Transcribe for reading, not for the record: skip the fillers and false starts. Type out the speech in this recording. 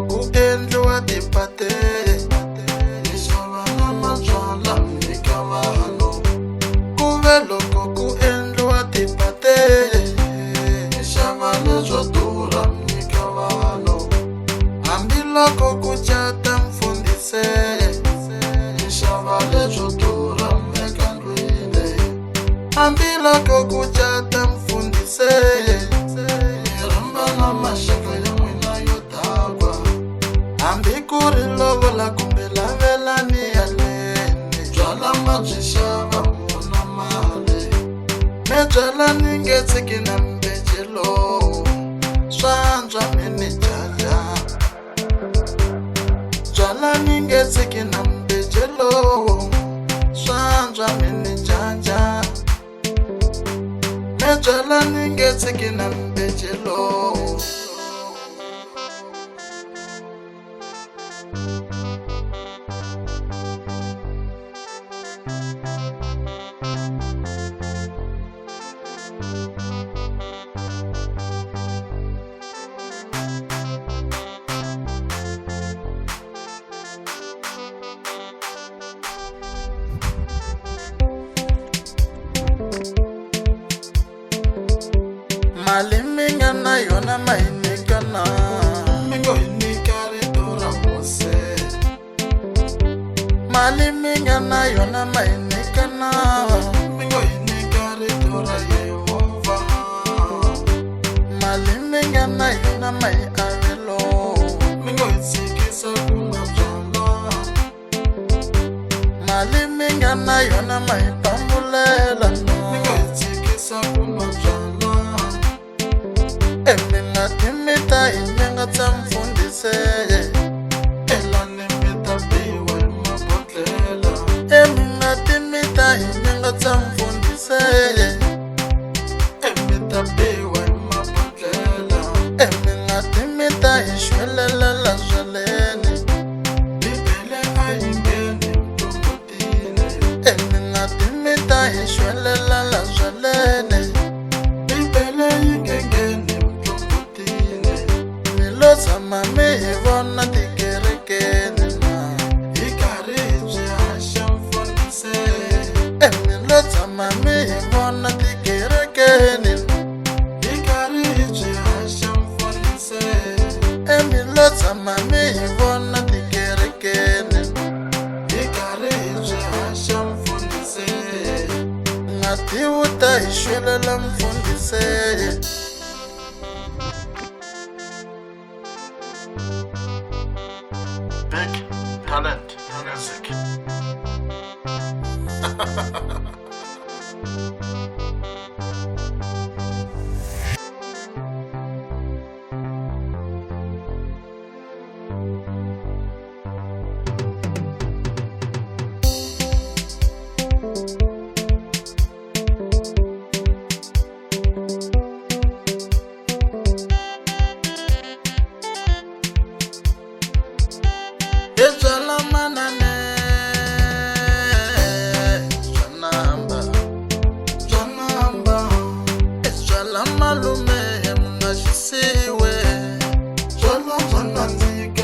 ku endliwa tipate, mi xava na mabyalwa mi nyika vanhu. Ku ve loko ku endliwa tipate, mi xava leswo durha mi nyika vanhu. Hambiloko ku cata mfundhisi, mi xava leswo durha mi veka ndlwini. Hambiloko ku cata mfundhisi, mi rhamba na maxaka ya n'wina yo dakwa. Hambi ku ri lovola kumbe lavelani yaleni, byalwa ma byi xava muna mali. Mi byala ni nge tshiki na mbece lowu, swantswa mi ni jaja. Byala ni nge tshiki na mbece lowu, swantswa mi ni jaja. Mi byala ni nge tshiki na mbece lowu. Mali mi nga na yona ma hi nyika na, mi ngo hi nyika rito ra hosi. Mali mi nga na yona ma hi nyika na, mi ngo hi nyika rito ra Yehovha. Mali mi nga na yona ma hi avelo, mi ngo hi tshikisa ku nwa byalwa. Mali mi nga na yona ma hi pambulela, mi ngo hi tshikisa ku nwa byalwa. Mi nga ti mi ta hi nyangatsa mfundhisi, elani mi ta biwa hi mabodlela. Mi nga ti mi ta hi nyangatsa mfundhisi, mi ta biwa hi mabodlela. Mi nga ti mi ta hi xwelelela byaleni, Bibele a yi ngheni mtombotini. Mi nga ti mi ta hi xwelelela byaleni, Bibele yi nge ngheni mtombotini. Mi lo tshama mi hi vona tikerekeni na, hi karhi hi byi haxa mfundhisi. Mi lo tshama mi hi vona tikerekeni, hi karhi hi byi haxa mfundhisi. Mi lo tshama mi hi vona tikerekeni, hi karhi hi byi haxa mfundhisi. Nga tivi ta hi xwelela mfundhisi. Big Talent Music. Hi byala manane bya namba, bya namba. Hi byala malume mi nga xisiwe, byalwa bya nandzika.